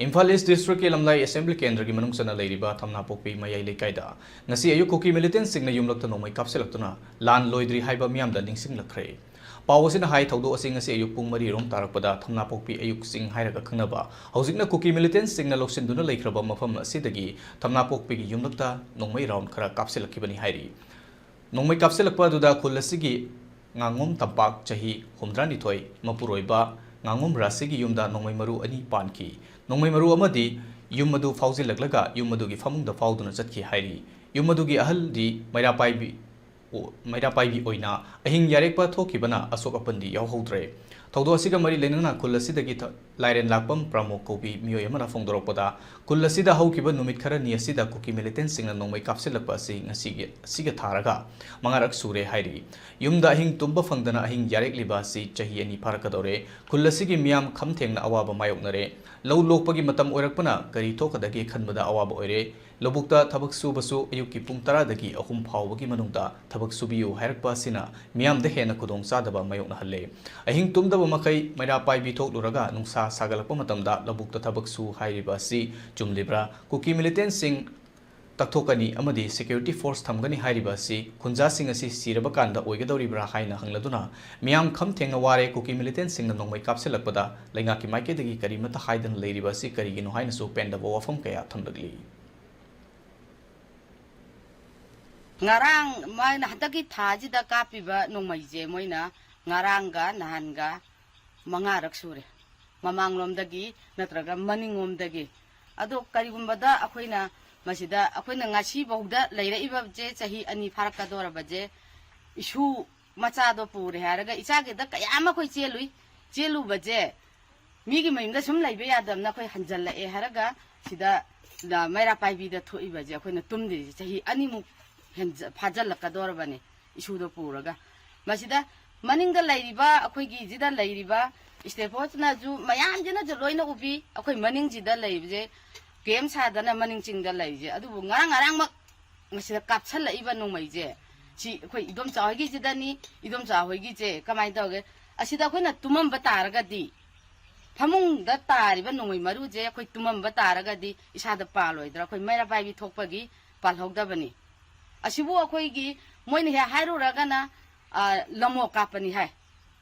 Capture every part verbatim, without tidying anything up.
ꯏꯝꯐꯥꯜ ꯏꯁ ꯗꯤꯁꯇ꯭ꯔꯤꯛꯀꯤ ꯂꯝꯂꯥꯏ ꯑꯦꯁꯦꯝꯕ꯭ꯂꯤ ꯀꯦꯟꯗ꯭ꯔꯒꯤ ꯃꯅꯨꯡ ꯆꯟꯅ ꯂꯩꯔꯤꯕ ꯊꯝꯅꯥꯄꯣꯛꯄꯤ ꯃꯌꯥꯏ ꯂꯩꯀꯥꯏꯗ ꯉꯁꯤ ꯑꯌꯨꯛ ꯀꯨꯀꯤ ꯃꯤꯂꯤꯇꯦꯟꯁꯤꯡꯅ ꯌꯨꯝꯂꯛꯇ ꯅꯣꯡꯃꯩ ꯀꯥꯞꯁꯤꯜꯂꯛꯇꯨꯅ ꯂꯥꯟ ꯂꯣꯏꯗ꯭ꯔꯤ ꯍꯥꯏꯕ ꯃꯤꯌꯥꯝꯗ ꯅꯤꯡꯁꯤꯡꯂꯛꯈ꯭ꯔꯦ꯫ ꯄꯥꯎ ꯑꯁꯤꯅ ꯍꯥꯏ, ꯊꯧꯗꯣꯛ ꯑꯁꯤ ꯉꯁꯤ ꯑꯌꯨꯛ ꯄꯨꯡ ꯃꯔꯤ ꯔꯣꯝ ꯇꯥꯔꯛꯄꯗ ꯊꯝꯅꯥꯄꯣꯛꯄꯤ ꯑꯌꯨꯛ ꯆꯤꯡ ꯍꯥꯏꯔꯒ ꯈꯪꯅꯕ ꯍꯧꯖꯤꯛꯅ ꯀꯨꯀꯤ ꯃꯤꯂꯤꯇꯦꯟꯁꯤꯡꯅ ꯂꯧꯁꯤꯟꯗꯨꯅ ꯂꯩꯈ꯭ꯔꯕ ꯃꯐꯝ ꯑꯁꯤꯗꯒꯤ ꯊꯝꯅꯥꯄꯣꯛꯄꯤꯒꯤ ꯌꯨꯝꯂꯛꯇ ꯅꯣꯡꯃꯩ ꯔꯥꯎꯟ ꯈꯔ ꯀꯥꯞꯁꯤꯜꯂꯛꯈꯤꯕꯅꯤ ꯍꯥꯏꯔꯤ꯫ ꯅꯣꯡꯃꯩ ꯀꯥꯞꯁꯤꯜꯂꯛꯄ ꯑꯗꯨꯗ ꯈꯨꯜ ꯑꯁꯤꯒꯤ ꯉꯥꯉꯣꯝ ꯇꯝꯄꯥꯛ, ꯆꯍꯤ ꯍꯨꯝꯗ꯭ꯔꯥꯅꯤꯊꯣꯏ, ꯃꯄꯨꯔꯣꯏꯕ ꯉꯥꯉꯣꯝ ꯔꯥꯁꯤꯒꯤ ꯌꯨꯝꯗ ꯅꯣꯡꯃꯩ ꯃꯔꯨ ꯑꯅꯤ ꯄꯥꯟꯈꯤ꯫ ꯅꯣꯡꯃꯩ ꯃꯔꯨ ꯑꯃꯗꯤ ꯌꯨꯝ ꯑꯗꯨ ꯐꯥꯎꯖꯤꯜꯂꯛꯂꯒ ꯌꯨꯝ ꯑꯗꯨꯒꯤ ꯐꯃꯨꯡꯗ ꯐꯥꯎꯗꯨꯅ ꯆꯠꯈꯤ ꯍꯥꯏꯔꯤ꯫ ꯌꯨꯝ ꯑꯗꯨꯒꯤ ꯑꯍꯜꯗꯤ ꯃꯩꯔꯥ ꯄꯥꯏꯕꯤ, ꯑꯣ, ꯃꯩꯔꯥ ꯄꯥꯏꯕꯤ ꯑꯣꯏꯅ ꯑꯍꯤꯡ ꯌꯥꯔꯦꯛꯄ ꯊꯣꯛꯈꯤꯕꯅ ꯑꯁꯣꯛ ꯑꯄꯟꯗꯤ ꯌꯥꯎꯍꯧꯗ꯭ꯔꯦ꯫ ꯊꯧꯗꯣꯛ ꯑꯁꯤꯒ ꯃꯔꯤ ꯂꯩꯅꯅ ꯈꯨꯜ ꯑꯁꯤꯗꯒꯤ ꯊ-, ꯂꯥꯏꯔꯦꯟ ꯂꯥꯛꯄꯝ ꯄ꯭ꯔꯃꯣ ꯀꯧꯕꯤ ꯃꯤꯑꯣꯏ ꯑꯃꯅ ꯐꯣꯡꯗꯣꯔꯛꯄꯗ, ꯈꯨꯜ ꯑꯁꯤꯗ ꯍꯧꯈꯤꯕ ꯅꯨꯃꯤꯠ ꯈꯔꯅꯤ ꯑꯁꯤꯗ ꯀꯨꯀꯤ ꯃꯤꯂꯤꯇꯦꯟꯁꯤꯡꯅ ꯅꯣꯡꯃꯩ ꯀꯥꯞꯁꯤꯜꯂꯛꯄ ꯑꯁꯤ ꯉꯁꯤꯒꯤ, ꯑꯁꯤꯒ ꯊꯥꯔꯒ ꯃꯉꯥꯔꯛ ꯁꯨꯔꯦ ꯍꯥꯏꯔꯤ꯫ ꯌꯨꯝꯗ ꯑꯍꯤꯡ ꯇꯨꯝꯕ ꯐꯪꯗꯅ ꯑꯍꯤꯡ ꯌꯥꯔꯦꯛꯂꯤꯕ ꯑꯁꯤ ꯆꯍꯤ ꯑꯅꯤ ꯐꯥꯔꯛꯀꯗꯧꯔꯦ꯫ ꯈꯨꯜ ꯑꯁꯤꯒꯤ ꯃꯤꯌꯥꯝ ꯈꯝ ꯊꯦꯡꯅ ꯑꯋꯥꯕ ꯃꯥꯌꯣꯛꯅꯔꯦ꯫ ꯂꯧ ꯂꯣꯛꯄꯒꯤ ꯃꯇꯝ ꯑꯣꯏꯔꯛꯄꯅ ꯀꯔꯤ ꯊꯣꯛꯀꯗꯒꯦ ꯈꯟꯕꯗ ꯑꯋꯥꯕ ꯑꯣꯏꯔꯦ꯫ ꯂꯧꯕꯨꯛꯇ ꯊꯕꯛ ꯁꯨꯕꯁꯨ ꯑꯌꯨꯛꯀꯤ ꯄꯨꯡ ꯇꯔꯥꯗꯒꯤ ꯑꯍꯨꯝ ꯐꯥꯎꯕꯒꯤ ꯃꯅꯨꯡꯗ ꯊꯕꯛ ꯁꯨꯕꯤꯌꯨ ꯍꯥꯏꯔꯛꯄ ꯑꯁꯤꯅ ꯃꯤꯌꯥꯝꯗ ꯍꯦꯟꯅ ꯈꯨꯗꯣꯡꯆꯥꯗꯕ ꯃꯥꯌꯣꯛꯅꯍꯜꯂꯦ꯫ ꯑꯍꯤꯡ ꯇꯨꯝꯗꯕ ꯃꯈꯩ ꯃꯩꯔꯥ ꯄꯥꯏꯕꯤ ꯊꯣꯛꯂꯨꯔꯒ ꯅꯨꯡꯁꯥ ꯁꯥꯒꯠꯂꯛꯄ ꯃꯇꯝꯗ ꯂꯧꯕꯨꯛꯇ ꯊꯕꯛ ꯁꯨ ꯍꯥꯏꯔꯤꯕ ꯑꯁꯤ ꯆꯨꯝꯂꯤꯕ꯭ꯔꯥ? ꯀꯨꯀꯤ ꯃꯤꯂꯤꯇꯦꯟꯁꯤꯡ ꯇꯛꯊꯣꯛꯀꯅꯤ ꯑꯃꯗꯤ ꯁꯦꯀ꯭ꯌꯨꯔꯤꯇꯤ ꯐꯣꯔꯁ ꯊꯝꯒꯅꯤ ꯍꯥꯏꯔꯤꯕ ꯑꯁꯤ ꯈꯨꯟꯖꯥꯁꯤꯡ ꯑꯁꯤ ꯁꯤꯔꯕ ꯀꯥꯟꯗ ꯑꯣꯏꯒꯗꯧꯔꯤꯕ꯭ꯔꯥ ꯍꯥꯏꯅ ꯍꯪꯂꯗꯨꯅ ꯃꯤꯌꯥꯝ ꯈꯝ ꯊꯦꯡꯅ ꯋꯥꯔꯦ꯫ ꯀꯨꯀꯤ ꯃꯤꯂꯤꯇꯦꯟꯁꯤꯡꯅ ꯅꯣꯡꯃꯩ ꯀꯥꯞꯁꯤꯜꯂꯛꯄꯗ ꯂꯩꯉꯥꯛꯀꯤ ꯃꯥꯏꯀꯩꯗꯒꯤ ꯀꯔꯤꯃꯠꯇ ꯍꯥꯏꯗꯅ ꯂꯩꯔꯤꯕ ꯑꯁꯤ ꯀꯔꯤꯒꯤꯅꯣ ꯍꯥꯏꯅꯁꯨ ꯄꯦꯟꯗꯕ ꯋꯥꯐꯝ ꯀꯌꯥ ꯊꯝꯂꯛꯂꯤ꯫ ꯉꯔꯥꯡ ꯃꯣꯏꯅ ꯍꯟꯗꯛꯀꯤ ꯊꯥꯁꯤꯗ ꯀꯥꯞꯄꯤꯕ ꯅꯣꯡꯃꯩꯁꯦ ꯃꯣꯏꯅ ꯉꯔꯥꯡꯒ ꯅꯍꯥꯟꯒ ꯃꯉꯥꯔꯛ ꯁꯨꯔꯦ꯫ ꯃꯃꯥꯡꯂꯣꯝꯗꯒꯤ ꯅꯠꯇ꯭ꯔꯒ ꯃꯅꯤꯡꯂꯣꯝꯗꯒꯤ꯫ ꯑꯗꯣ ꯀꯔꯤꯒꯨꯝꯕꯗ ꯑꯩꯈꯣꯏꯅ ꯃꯁꯤꯗ ꯑꯩꯈꯣꯏꯅ ꯉꯁꯤꯐꯥꯎꯗ ꯂꯩꯔꯛꯏꯕꯁꯦ ꯆꯍꯤ ꯑꯅꯤ ꯐꯥꯔꯛꯀꯗꯧꯔꯕꯁꯦ, ꯏꯁꯨ ꯃꯆꯥꯗꯣ ꯄꯨꯔꯦ ꯍꯥꯏꯔꯒ ꯏꯆꯥꯒꯤꯗ ꯀꯌꯥ ꯑꯃ ꯑꯩꯈꯣꯏ ꯆꯦꯜꯂꯨꯏ꯫ ꯆꯦꯜꯂꯨꯕꯁꯦ ꯃꯤꯒꯤ ꯃꯌꯨꯝꯗ ꯁꯨꯝ ꯂꯩꯕ ꯌꯥꯗꯕꯅ ꯑꯩꯈꯣꯏ ꯍꯟꯖꯜꯂꯛꯑꯦ ꯍꯥꯏꯔꯒ ꯁꯤꯗ ꯃꯩꯔꯥ ꯄꯥꯏꯕꯤꯗ ꯊꯣꯛꯏꯕꯁꯦ ꯑꯩꯈꯣꯏꯅ ꯇꯨꯝꯗ꯭ꯔꯤꯁꯦ ꯆꯍꯤ ꯑꯅꯤꯃꯨꯛ ꯍꯦꯟꯖ-, ꯐꯥꯖꯤꯜꯂꯛꯀꯗꯧꯔꯕꯅꯤ ꯏꯁꯨꯗꯣ ꯄꯨꯔꯒ꯫ ꯃꯁꯤꯗ ꯃꯅꯤꯡꯗ ꯂꯩꯔꯤꯕ ꯑꯩꯈꯣꯏꯒꯤꯁꯤꯗ ꯂꯩꯔꯤꯕ ꯏꯁꯇꯦꯐꯣꯔꯠꯅꯁꯨ ꯃꯌꯥꯝꯁꯤꯅꯁꯨ ꯂꯣꯏꯅ ꯎꯕꯤ꯫ ꯑꯩꯈꯣꯏ ꯃꯅꯤꯡꯁꯤꯗ ꯂꯩꯕꯁꯦ ꯀꯦꯝ ꯁꯥꯗꯅ ꯃꯅꯤꯡ ꯆꯤꯡꯗ ꯂꯩꯔꯤꯁꯦ꯫ ꯑꯗꯨꯕꯨ ꯉꯔꯥꯡ ꯉꯔꯥꯡꯃꯛ ꯃꯁꯤꯗ ꯀꯥꯞꯁꯜꯂꯛꯏꯕ ꯅꯣꯡꯃꯩꯁꯦ ꯁꯤ ꯑꯩꯈꯣꯏ ꯏꯗꯣꯝꯆꯥ ꯍꯣꯏꯒꯤꯁꯤꯗꯅꯤ꯫ ꯏꯗꯣꯝꯆꯥ ꯍꯣꯏꯒꯤꯁꯦ ꯀꯃꯥꯏꯅ ꯇꯧꯒꯦ? ꯑꯁꯤꯗ ꯑꯩꯈꯣꯏꯅ ꯇꯨꯝꯃꯝꯕ ꯇꯥꯔꯒꯗꯤ ꯐꯃꯨꯡꯗ ꯇꯥꯔꯤꯕ ꯅꯣꯡꯃꯩ ꯃꯔꯨꯁꯦ ꯑꯩꯈꯣꯏ ꯇꯨꯝꯃꯝꯕ ꯇꯥꯔꯒꯗꯤ ꯏꯁꯥꯗ ꯄꯥꯜꯂꯣꯏꯗ꯭ꯔꯥ? ꯑꯩꯈꯣꯏ ꯃꯩꯔꯥ ꯄꯥꯏꯕꯤ ꯊꯣꯛꯄꯒꯤ ꯄꯥꯜꯍꯧꯗꯕꯅꯤ꯫ ꯑꯁꯤꯕꯨ ꯑꯩꯈꯣꯏꯒꯤ ꯃꯣꯏꯅ ꯍꯦꯛ ꯍꯥꯏꯔꯨꯔꯒꯅ, ꯑ, ꯂꯝꯃꯣꯛ ꯀꯥꯞꯄꯅꯤ ꯍꯥꯏ꯫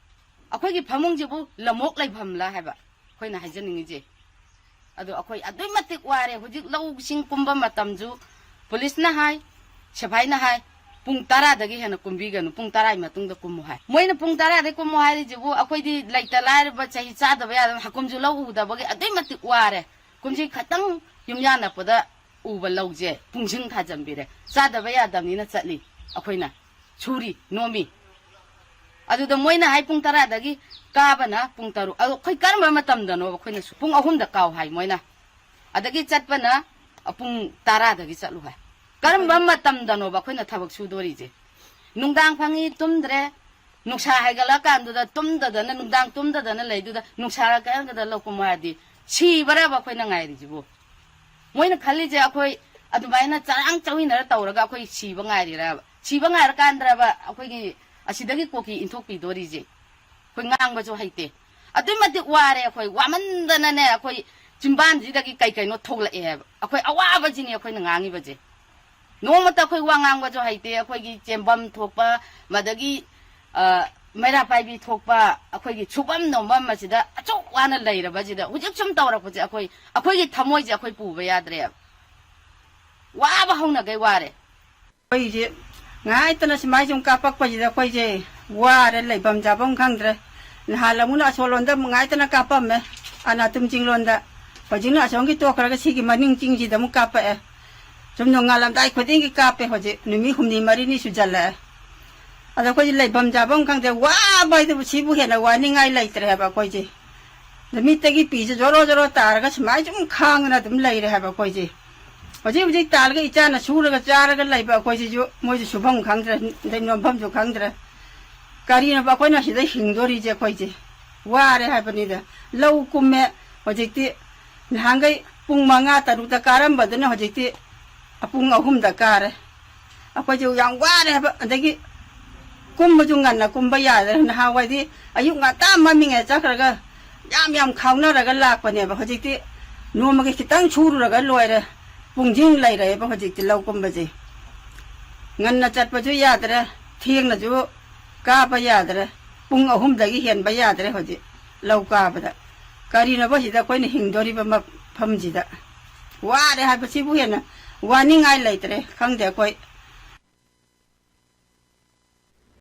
ꯑꯩꯈꯣꯏꯒꯤ ꯐꯃꯨꯡꯁꯤꯕꯨ ꯂꯝꯃꯣꯛ ꯂꯩꯐꯝꯂ ꯍꯥꯏꯕ ꯑꯩꯈꯣꯏꯅ ꯍꯥꯏꯖꯅꯤꯡꯉꯤꯁꯦ꯫ ꯑꯗꯣ ꯑꯩꯈꯣꯏ ꯑꯗꯨꯛꯀꯤ ꯃꯇꯤꯛ ꯋꯥꯔꯦ꯫ ꯍꯧꯖꯤꯛ ꯂꯧꯁꯤꯡ ꯀꯨꯝꯕ ꯃꯇꯝꯁꯨ ꯄꯨꯂꯤꯁꯅ ꯍꯥꯏ, ꯁꯤꯐꯥꯏꯅ ꯍꯥꯏ, "ꯄꯨꯡ ꯇꯔꯥꯗꯒꯤ ꯍꯦꯟꯅ ꯀꯨꯝꯕꯤꯒꯅꯨ, ꯄꯨꯡ ꯇꯔꯥꯒꯤ ꯃꯇꯨꯡꯗ ꯀꯨꯝꯃꯨ" ꯍꯥꯏ꯫ ꯃꯣꯏꯅ ꯄꯨꯡ ꯇꯔꯥꯗꯒꯤ ꯀꯨꯝꯃꯨ ꯍꯥꯏꯔꯤꯁꯤꯕꯨ ꯑꯩꯈꯣꯏꯗꯤ ꯂꯩꯇ ꯂꯥꯏꯔꯕ, ꯆꯍꯤ ꯆꯥꯗꯕ ꯌꯥꯗꯕ ꯍꯀꯨꯝꯁꯨ ꯂꯧ ꯎꯗꯕꯒꯤ ꯑꯗꯨꯛꯀꯤ ꯃꯇꯤꯛ ꯋꯥꯔꯦ꯫ ꯀꯨꯝꯁꯤ ꯈꯇꯪ ꯌꯨꯝ ꯌꯥꯟꯅꯛꯄꯗ ꯎꯕ ꯂꯧꯁꯦ ꯄꯨꯡꯁꯤꯡ ꯊꯥꯖꯟꯕꯤꯔꯦ꯫ ꯆꯥꯗꯕ ꯌꯥꯗꯕꯅꯤꯅ ꯆꯠꯂꯤ ꯑꯩꯈꯣꯏꯅ꯫ ꯁꯨꯔꯤ ꯅꯣꯝꯃꯤ꯫ ꯑꯗꯨꯗ ꯃꯣꯏꯅ ꯍꯥꯏ ꯄꯨꯡ ꯇꯔꯥꯗꯒꯤ ꯀꯥꯕꯅ ꯄꯨꯡ ꯇꯔꯨꯛ꯫ ꯑꯗꯣ ꯑꯩꯈꯣꯏ ꯀꯔꯝꯕ ꯃꯇꯝꯗꯅꯣꯕ ꯑꯩꯈꯣꯏꯅꯁꯨ? ꯄꯨꯡ ꯑꯍꯨꯝꯗ ꯀꯥꯎ ꯍꯥꯏ ꯃꯣꯏꯅ꯫ ꯑꯗꯒꯤ ꯆꯠꯄꯅ ꯄꯨꯡ ꯇꯔꯥꯗꯒꯤ ꯆꯠꯂꯨ ꯍꯥꯏ꯫ ꯀꯔꯝꯕ ꯃꯇꯝꯗꯅꯣꯕ ꯑꯩꯈꯣꯏꯅ ꯊꯕꯛ ꯁꯨꯗꯣꯔꯤꯁꯦ? ꯅꯨꯡꯗꯥꯡ ꯐꯪꯉꯤ ꯇꯨꯝꯗ꯭ꯔꯦ, ꯅꯨꯡꯁꯥ ꯍꯥꯏꯒꯠꯂꯛꯑꯀꯥꯟꯗꯨꯗ ꯇꯨꯝꯗꯗꯅ, ꯅꯨꯡꯗꯥꯡ ꯇꯨꯝꯗꯗꯅ ꯂꯩꯗꯨꯗ ꯅꯨꯡꯁꯥ ꯀꯟꯒꯗ ꯂꯧ ꯀꯨꯝꯃꯣ ꯍꯥꯏꯔꯗꯤ ꯁꯤꯕꯔꯕ ꯑꯩꯈꯣꯏꯅ ꯉꯥꯏꯔꯤꯁꯤꯕꯨ? ꯃꯣꯏꯅ ꯈꯜꯂꯤꯁꯦ ꯑꯩꯈꯣꯏ ꯑꯗꯨꯃꯥꯏꯅ ꯆꯔꯥꯡ ꯆꯧꯃꯤꯟꯅꯔ ꯇꯧꯔꯒ ꯑꯩꯈꯣꯏ ꯁꯤꯕ ꯉꯥꯏꯔꯤꯔꯕ? ꯁꯤꯕ ꯉꯥꯏꯔꯀꯥꯟꯗ꯭ꯔꯕ ꯑꯩꯈꯣꯏꯒꯤ ꯑꯁꯤꯗꯒꯤ ꯀꯣꯀꯤ ꯏꯟꯊꯣꯛꯄꯤꯗꯣꯔꯤꯁꯦ? ꯑꯩꯈꯣꯏ ꯉꯥꯡꯕꯁꯨ ꯍꯩꯇꯦ꯫ ꯑꯗꯨꯛꯀꯤ ꯃꯇꯤꯛ ꯋꯥꯔꯦ ꯑꯩꯈꯣꯏ꯫ ꯋꯥꯃꯟꯗꯅꯅꯦ ꯑꯩꯈꯣꯏ ꯆꯤꯝꯕꯥꯟꯁꯤꯗꯒꯤ ꯀꯩ ꯀꯩꯅꯣ ꯊꯣꯛꯂꯛꯑꯦ ꯍꯥꯏꯕ꯫ ꯑꯩꯈꯣꯏ ꯑꯋꯥꯕꯁꯤꯅꯤ ꯑꯩꯈꯣꯏꯅ ꯉꯥꯡꯉꯤꯕꯁꯦ꯫ ꯅꯣꯡꯃꯇ ꯑꯩꯈꯣꯏ ꯋꯥ ꯉꯥꯡꯕꯁꯨ ꯍꯩꯇꯦ꯫ ꯑꯩꯈꯣꯏꯒꯤ ꯆꯦꯟꯐꯝ ꯊꯣꯛꯄ, ꯃꯗꯒꯤ, ꯑ, ꯃꯩꯔꯥ ꯄꯥꯏꯕꯤ ꯊꯣꯛꯄ, ꯑꯩꯈꯣꯏꯒꯤ ꯁꯨꯐꯝ ꯅꯣꯝꯐꯝ ꯑꯁꯤꯗ ꯑꯁꯨꯛ ꯋꯥꯅ ꯂꯩꯔꯕꯁꯤꯗ ꯍꯧꯖꯤꯛ ꯁꯨꯝ ꯇꯧꯔꯛꯄꯁꯦ ꯑꯩꯈꯣꯏ, ꯑꯩꯈꯣꯏꯒꯤ ꯊꯃꯣꯏꯁꯦ ꯑꯩꯈꯣꯏ ꯄꯨꯕ ꯌꯥꯗ꯭ꯔꯦꯕ꯫ ꯋꯥꯕ ꯍꯧꯅꯈꯩ ꯋꯥꯔꯦ꯫ ꯑꯩꯈꯣꯏꯁꯦ ꯉꯥꯏꯇꯅ ꯁꯨꯃꯥꯏ ꯁꯨꯝ ꯀꯥꯞꯄꯛꯄꯁꯤꯗ ꯑꯩꯈꯣꯏꯁꯦ ꯋꯥꯔꯦ, ꯂꯩꯐꯝ ꯆꯥꯐꯝ ꯈꯪꯗ꯭ꯔꯦ꯫ ꯅꯍꯥꯟ ꯑꯃꯨꯛꯅ ꯑꯁꯣꯝꯂꯣꯝꯗ ꯑꯃꯨꯛ ꯉꯥꯏꯇꯅ ꯀꯥꯞꯄꯝꯃꯦ, ꯑꯅꯥꯇꯨꯝ ꯆꯤꯡꯂꯣꯝꯗ꯫ ꯍꯧꯖꯤꯛꯅ ꯑꯁꯣꯝꯒꯤ ꯇꯣꯛꯈ꯭ꯔꯒ ꯁꯤꯒꯤ ꯃꯅꯤꯡ ꯆꯤꯡꯁꯤꯗ ꯑꯃꯨꯛ ꯀꯥꯞꯄꯛꯑꯦ꯫ ꯁꯨꯝ ꯅꯣꯡꯉꯥꯜꯂꯝꯗꯥꯏ ꯈꯨꯗꯤꯡꯒꯤ ꯀꯥꯞꯄꯦ꯫ ꯍꯧꯖꯤꯛ ꯅꯨꯃꯤꯠ ꯍꯨꯝꯅꯤ ꯃꯔꯤꯅꯤ ꯁꯨꯖꯜꯂꯛꯑꯦ꯫ ꯑꯗꯣ ꯑꯩꯈꯣꯏꯁꯦ ꯂꯩꯐꯝ ꯆꯥꯐꯝ ꯈꯪꯗꯦ, ꯋꯥꯕ ꯍꯥꯏꯗꯨꯕꯨ ꯁꯤꯕꯨ ꯍꯦꯟꯅ ꯋꯥꯅꯤꯡꯉꯥꯏ ꯂꯩꯇ꯭ꯔꯦ ꯍꯥꯏꯕ ꯑꯩꯈꯣꯏꯁꯦ꯫ ꯅꯨꯃꯤꯠꯇꯒꯤ ꯄꯤꯁꯦ ꯖꯣꯔꯣ ꯖꯣꯔꯣ ꯇꯥꯔꯒ ꯁꯨꯃꯥꯏꯅ ꯁꯨꯝ ꯈꯥꯡꯗꯅ ꯑꯗꯨꯝ ꯂꯩꯔꯦ ꯍꯥꯏꯕ ꯑꯩꯈꯣꯏꯁꯦ꯫ ꯍꯧꯖꯤꯛ ꯍꯧꯖꯤꯛ ꯇꯥꯜꯂꯒ ꯏꯆꯥꯅ ꯁꯨꯔꯒ ꯆꯥꯔꯒ ꯂꯩꯕ ꯑꯩꯈꯣꯏꯁꯤꯁꯨ ꯃꯣꯏꯁꯨ ꯁꯨꯐꯝ ꯈꯪꯗ꯭ꯔꯦ, ꯑꯗꯩ ꯅꯣꯝꯐꯝꯁꯨ ꯈꯪꯗ꯭ꯔꯦ꯫ ꯀꯔꯤꯅꯣꯕ ꯑꯩꯈꯣꯏꯅ ꯁꯤꯗ ꯍꯤꯡꯗꯣꯔꯤꯁꯦ? ꯑꯩꯈꯣꯏꯁꯦ ꯋꯥꯔꯦ ꯍꯥꯏꯕꯅꯤꯗ꯫ ꯂꯧ ꯀꯨꯝꯃꯦ ꯍꯧꯖꯤꯛꯇꯤ꯫ ꯅꯍꯥꯟꯈꯩ ꯄꯨꯡ ꯃꯉꯥ ꯇꯔꯨꯛꯇ ꯀꯥꯔꯝꯕꯗꯨꯅ ꯍꯧꯖꯤꯛꯇꯤ ꯄꯨꯡ ꯑꯍꯨꯝꯗ ꯀꯥꯔꯦ꯫ ꯑꯩꯈꯣꯏꯁꯨ ꯌꯥꯝ ꯋꯥꯔꯦ ꯍꯥꯏꯕ꯫ ꯑꯗꯒꯤ ꯀꯨꯝꯕꯁꯨ ꯉꯟꯅ ꯀꯨꯝꯕ ꯌꯥꯗ꯭ꯔꯦ꯫ ꯅꯍꯥꯟꯋꯥꯏꯗꯤ ꯑꯌꯨꯛ ꯉꯟꯇꯥ ꯃꯝꯃꯤꯉꯩ ꯆꯠꯈ꯭ꯔꯒ ꯌꯥꯝ ꯌꯥꯝ ꯈꯥꯎꯅꯔꯒ ꯂꯥꯛꯄꯅꯦꯕ꯫ ꯍꯧꯖꯤꯛꯇꯤ ꯅꯣꯡꯃꯒꯤ ꯈꯤꯇꯪ ꯁꯨꯔꯨꯔꯒ ꯂꯣꯏꯔꯦ꯫ ꯄꯨꯡꯁꯤꯡ ꯂꯩꯔꯛꯑꯦꯕ ꯍꯧꯖꯤꯛꯇꯤ ꯂꯧ ꯀꯨꯝꯕꯁꯦ꯫ ꯉꯟꯅ ꯆꯠꯄꯁꯨ ꯌꯥꯗ꯭ꯔꯦ, ꯊꯦꯡꯅꯁꯨ ꯀꯥꯕ ꯌꯥꯗ꯭ꯔꯦ꯫ ꯄꯨꯡ ꯑꯍꯨꯝꯗꯒꯤ ꯍꯦꯟꯕ ꯌꯥꯗ꯭ꯔꯦ ꯍꯧꯖꯤꯛ ꯂꯧ ꯀꯥꯕꯗ꯫ ꯀꯔꯤꯅꯣꯕ ꯁꯤꯗ ꯑꯩꯈꯣꯏꯅ ꯍꯤꯡꯗꯣꯔꯤꯕ ꯃꯐꯝꯁꯤꯗ? ꯋꯥꯔꯦ ꯍꯥꯏꯕꯁꯤꯕꯨ ꯍꯦꯟꯅ ꯋꯥꯅꯤꯡꯉꯥꯏ ꯂꯩꯇ꯭ꯔꯦ꯫ ꯈꯪꯗꯦ ꯑꯩꯈꯣꯏ